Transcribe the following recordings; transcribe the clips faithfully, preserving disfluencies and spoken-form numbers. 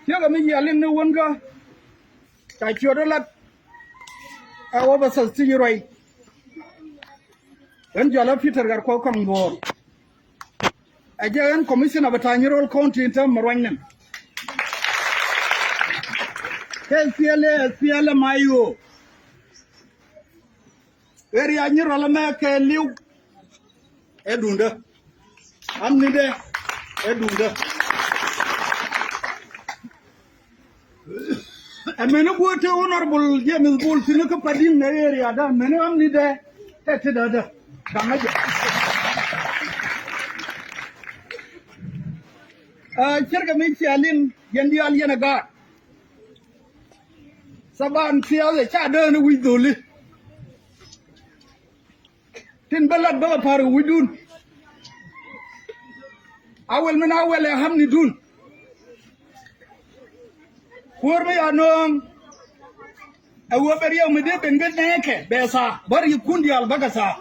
Tiɛkɛ mi yialin ni wunkä ca ciötdä lat ɛ wä bä thäth ti ci ruac. Ɣän jɔlä Peter Gatkuɔth Kɔaŋ Dhuɔ̱ɔ̱r. Ɛ jɛ ɣän commissioner bɛ ta̱a̱ Nyirol County in täämɛ ruany nɛn. Kɛ thiɛlɛ thiɛlɛ ma i̱ ɣöö ɣer ya Nyirol ɛmɛ kɛ li̱w. Ɛ duundä. Amnidɛ ɛ duundä. Ɛ meni guɔ te Honorable James Bol thi̱n kä Padin nɛ area da, meni amnidɛ tɛ ti dädä. Daŋä jɛ. Ɛ, cärkɛ mi cialin yɛn diaal yɛn ɛ gaat. Thaban thiathɛ ca dääni wi̱c dholi. Tin bä lat bä kɛ pa̱r kɛ wi̱cdun. A wɛl min a wɛl ɛ hamnidun. Kuäär mi ya nööŋ. Ɛ ɣöö bɛ riɛw mi dee ben bä nɛɛkɛ bɛ thaa bä riɛkun diaal bä kɛ thaa.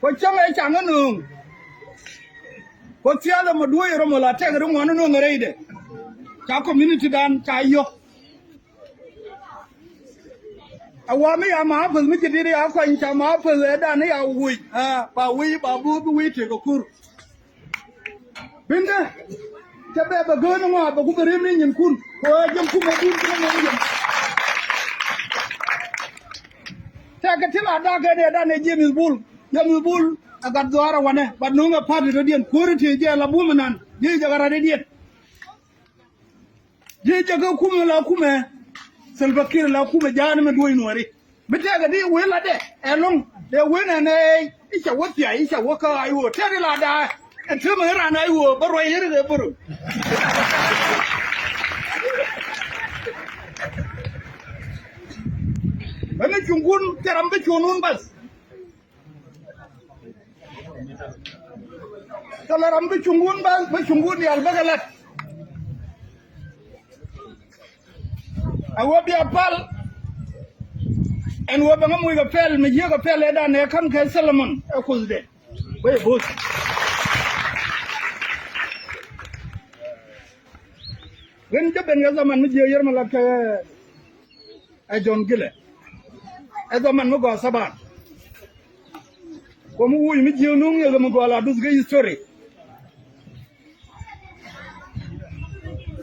Kɔ cäŋ ɛ caŋ ɛ nööŋ. Kɔ thiathɛ mɔ duɔ̱ɔ̱c ɛ rɔmɔ la tɛk ri ŋuan ɛ nööŋ ɛ rɛydɛ. Ca community dan ca yɔ̱k. Ɛ wa mi ya ma päth mi ci dit ya kɔny ca ma päth ɛ dan ya wi̱c. Ɛ ba wi̱c ba buth wi̱c tëk ɛ kur. Bindä cɛ bɛ bɛ gään ŋɔak bɛ ku bɛ rim ni nyinkun kɛ ɣöö jɛn kumɛ dun ti ni ŋɔak jɛn. Tɛkɛ ti la dak kɛ ni ɛ dan ɛ James Bol, James Bol ɛ gat dhuaar ɛ wanɛ, but no̱o̱ŋ ɛ pa̱t ɛ rɔ̱diɛn kuäär ɛ tëë jɛ la bum ɛnan ji̱ jɛ kɛ rat ɛ diɛn. Ji̱ jɛ kɛ kumɛ la kumɛ Salva Kiir la kumɛ ja̱a̱n mɛ duɔ̱c nuɔ̱ɔ̱ri. Mi tɛkɛ di wee la dɛ ɛlɔ̱ŋ dee wee nɛ nɛ i̱ cɛ wä thia̱a̱c i̱ cɛ wä kä ay wä tɛk di la da̱a̱. Ɛn täämɛ ran ay wä bä ruac yeri kɛ bärö. Bä ni cuŋkun thil ram bi cuŋ wun bath. Thil ram bi cuŋ wun bath, bi cuŋ wun yal bä kɛ lat. A wä bia pal. Ɛn wä bɛ ŋä muc kɛ pɛl mi yiëë kɛ pɛl ɛ dan ɛ ka̱n kɛ Solomon ɛ Kuothdɛ. Bä yɛ bo̱o̱th. Ɣän jɛ ben kɛ zaman mi jiɛ yɛr mi la kɛ ɛ John Gilɛ. Ɛ zaman mi gɔaa thaban. Kɔ mi wuc mi jiɛ nuŋ yɛ kɛ mi gɔaa la duth kɛ history.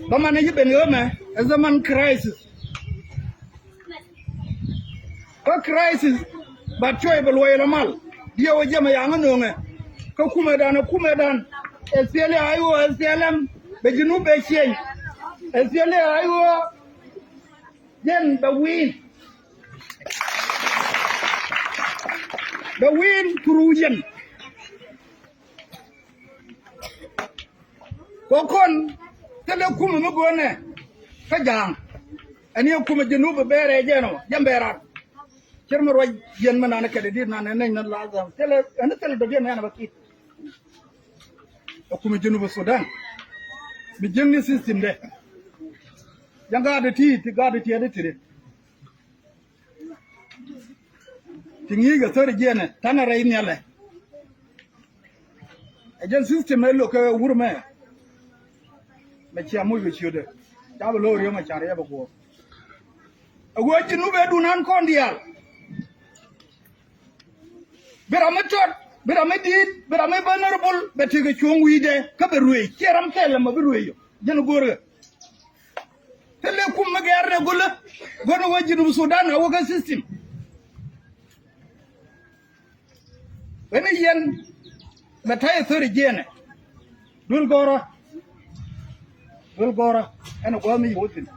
Bä man ɛ ji̱ ben ɣä mɛ ɛ zaman crisis. Kä crisis ba cuɔy bɛ luɔy lɔ mal diɛ wä jɛ mɛ yaŋä nöŋɛ. Kä kumɛ dan ɛ kumɛ dan ɛ thiɛli a iwä ɛ thiɛlɛm bɛ ji̱ nu bɛ cieny. Ɛ thiɛli a iwä jɛn bɛ wi̱i̱n. Bɛ wi̱i̱n kuru jɛn. Kɔ kɔn thilɛ kumɛ mi go̱o̱nɛ kä ja̱a̱ŋ. Ɛn yɛ kumɛ ji̱ nup bɛ bɛɛrɛ jɛn ɔ jɛn bɛɛr ran. Cir mi ruac yɛn mi nanɛ kɛt i̱ di̱t nanɛ nɛny ni la dhäm thilɛ ɛn thilɛ dɔ̱diɛn nɛn ɛ bä ki̱t. Ɛ kumɛ ji̱ nup Sudan. Mi ji̱n ni system dɛ. Jɛn gaat ti ti gaat ti ti ti. Ti ŋi̱i̱c kɛ thäri jiɛnɛ ta̱nɛ rɛy nhialɛ. Ɛ jɛn system ɛ lo̱k kɛ wur mɛ. Mɛ cia moc kɛ ciötdɛ ca bi lo̱o̱r yɔ̱ŋ ɛ car yɛ bɛ guɔ̱ɔ̱r. Ɛ ɣöö ji̱ nup ɛ dunan kɔn diaal. Bi ram mi tɔt bi ram mi di̱i̱t bi ram mi vulnerable bɛ tekɛ cuɔ̱ŋ wi̱i̱dɛ kä bɛ ruëëc ciɛ ram kɛl ɛmɔ bi ruëëc yɔ. Jɛn go̱o̱rkɛ. Thilɛ kum mi gɛɛr ni gulä. Go̱n wä Junub Sudan a wä kä system. Wen i̱ yɛn mɛ ta̱yɛ thori jiɛnɛ. Duel gɔ̱rä. Duel gɔ̱rä ɛn gua̱a̱th mi yɛ wä thi̱n.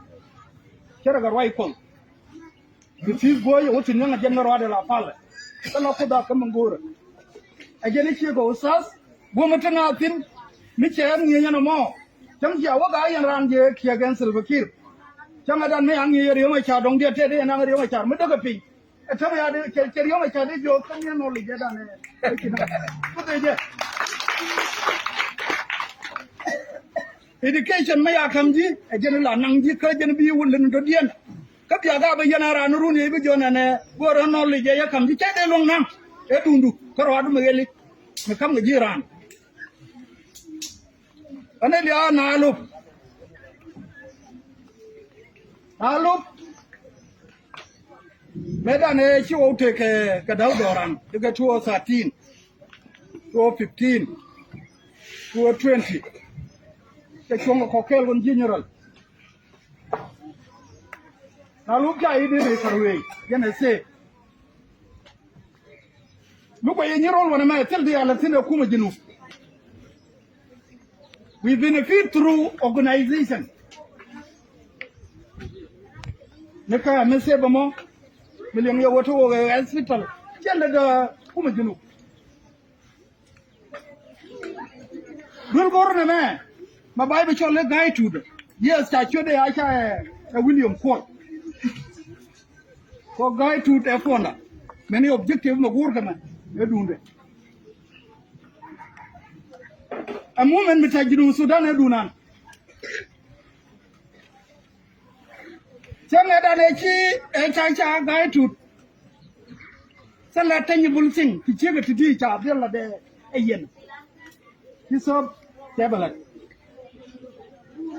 Cärɛ kɛ ruac kuɔth. Bi thi̱i̱th guɔ̱ɔ̱c ɛ wä thi̱n nyäŋ ɛ jɛn ŋä ruaadɛ la palɛ. Kä la kuoth a kä mi go̱o̱rä. Ɛ jɛn i̱ ciek ɛ wä thath guɔ̱mɛ te ŋa̱a̱ thi̱n. Mi cɛ ɛn ŋi̱eec ɛn ɛmɔ. Cäŋ cia wä gaa yɛn raan jɛ kiɛ gɛn Salva Kiir. Cäŋ ɛ dan mi a ŋi̱eec ɛ Riek Macar dɔ̱ŋ diɛ tɛt i̱ ɛn naŋ Riek Macar mi däk ɛ piny. Ɛ täämɛ ya di cɛ cɛ Riek Macar di jiök kä ni nɔ li jɛ dan ɛ. Ɛ ci na. Ku dhɛ jɛ. Education mi ya ka̱m ji̱ ɛ jɛn la naŋ ji̱ kä jɛn bi wä lät ni dɔ̱diɛn. Kä bia gak bä yɛn a raan run yɛ bi jɔn ɛnɛ guɔ rɔ nɔl i̱ jɛ yɛ ka̱m ji̱ cɛ dee luɔ̱ŋ na̱ŋ. Ɛ duundu kä rɔaadu mi ɣeli mi ka̱m kɛ ji̱ raan. Ɣän ɛ lia̱a̱ Naalup. Naalup. Mëëdan ɛ ci wä tekɛ kɛ da̱w dɔran ti kɛ two thousand thirteen, two thousand fifteen, two thousand twenty. Kɛ cuɔ̱ŋ kɛ kɔk kɛɛl kɔn general. Naalup ca i̱ dee dee kar wee yɛn ɛ sëë. Mi kuɛ yɛ nyi rol wanɛ mɛ thil diaal a thin ɛ kumɛ Junub. We benefit through organization. Ni kä mi sëë bä mɔ mi liɛŋ yɛ wä ti wä hospital cɛ lɛ dee kumɛ Junub. Duel go̱r nɛmɛ ma bay bi cɔl i̱ Gai Tut. Yes, ca ciötdɛ a ca ɛ William Kuɔl. Kɔ Gai Tut ɛ founder. Mɛni objective mɛ go̱r kɛ mɛ ɛ duundɛ. Ɛ movement mi te Junub Sudan ɛ duundan. Cäŋɛ dan ɛ ci ɛ ca ca Gai Tut. Thilɛ Teny Bul Thiŋ ti ciekɛ ti di ca dhil la dee ɛ yɛn. Ci thop cɛ bɛ lat.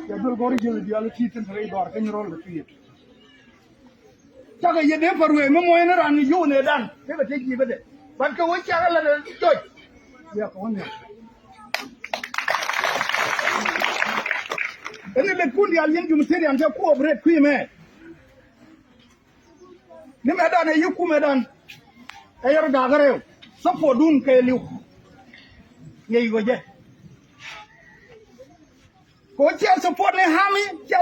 Cɛ dhil gɔri ji̱ diaal ti thin te rɛy dhɔr kä nyi rɔl lɛ ti yɛn. Cakɛ yɛ dee pär wee mi muɔ̱yni ran ni yio̱w nɛ dan. Dee bɛ te ji̱ bä dee. Bat kɛ wä cakɛ la dee jɔc. Yɛ kɛ wä nhiam. Ɛn ni lɛ kun diaal yɛn Jumithirian cɛ kuɔp rɛt kui̱ mɛ. Ni mɛ dan ɛ yi kumɛ dan. Ɛ yɛr gak rɛw. Support dun kɛ liw. Ŋiɛc gɔ jɛ. Kɛ wä ciɛ support ni hami ciɛ.